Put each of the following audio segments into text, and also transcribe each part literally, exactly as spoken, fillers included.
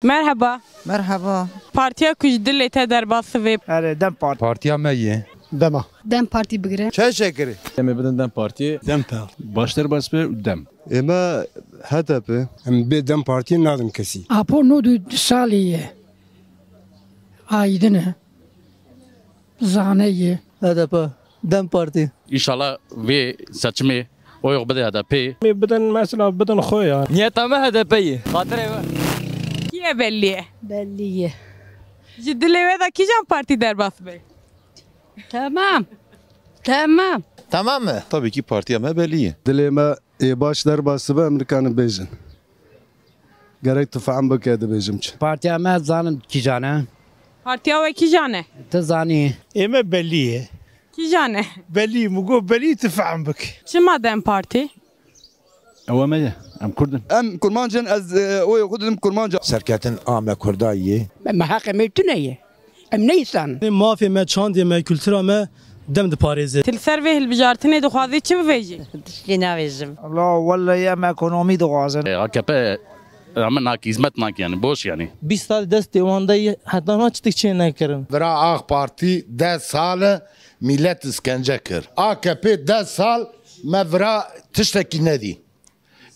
Merhaba. Merhaba. Partiya ku ji dilê te derbas dibe. Erê, DEM Parti. Partiya me ye. Dema. DEM Partî bigire. Çay şekeri. Em ê bidin DEM Partiyê. DEM Parti. Başlar bas be û DEM. Ême H D P. Em bê DEM Partiyê nadin kesî. Apo nod û du salî ye. Aydin e. Zane ye. H D P. DEM Partî. Înşallah vê seçimê oy bide H D P. Em ê bidin mesela bidin xwe ya. Niyeta me H D P ye. Xatirê we. Kî ye bellî ye? Bellî ye. Ji dilê we de kîjan partî derbas be? Tamam. Tamam. Tamam mı? Tabii ki partiya me belli ye. Dilê me ê baş derbas dibe em nikarin bêjin. Gerek tu fehm bike dibêjim çi. Partiya me zanim kîjan e. Partiya we kîjan e? Tu zanî. Ê me belî ye. Kîjan e? Belî, min got belî tu fehm bik. Çima DEM Partî? Ew me ye. Em Kurd in. Em Kurmanc in, ez e, oyê xwe didim Kurmanca. Serketin a me Kurda yê. Me heqê me tune ye. Em neysan. Mafê me, çandê me, kultura me dem diparêze. Tu li ser vê hilbijartinê dixwazî çi bibêjî? Tiştê nabêjim. La wellahî em ekonomî dixwazin. E, A K P em nak hizmet nak yani boş yani. Bîst sal destê wan de ye, heta niha çi tişt çê nekirin. Vira AK Partî deh sal e mîlet iskence kir. A K P deh sal me vira tiştekî nedî.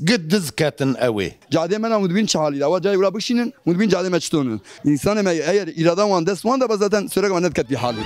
Git diz ketin ew ê. Cadê me na hûn dibîn çi halî de? Ewa cayê wira bişînin, hûn dibîn cadê me çiton in. Însanê me eger îrada wan dest wan de be zaten süreka me nediketî halî.